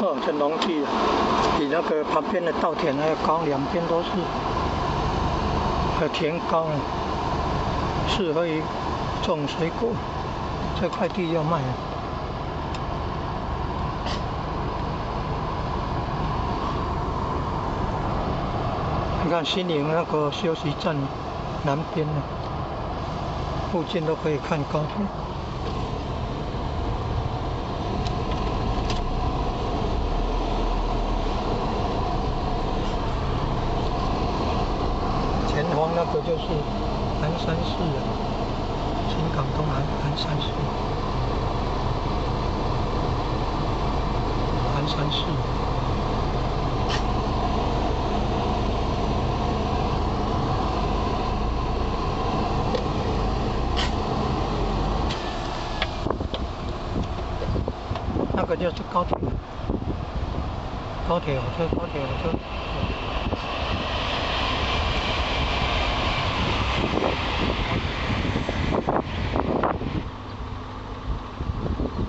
哦，這農地啊，比那個旁邊的稻田還要高，兩邊都是，田高啊，適合於種水果。這塊地要賣了。你看新營那個休息站南邊呢，附近都可以看高鐵。前方那個就是南山寺啊，新港東南山寺，南山寺。那個就是高鐵，高鐵火車，高鐵火車。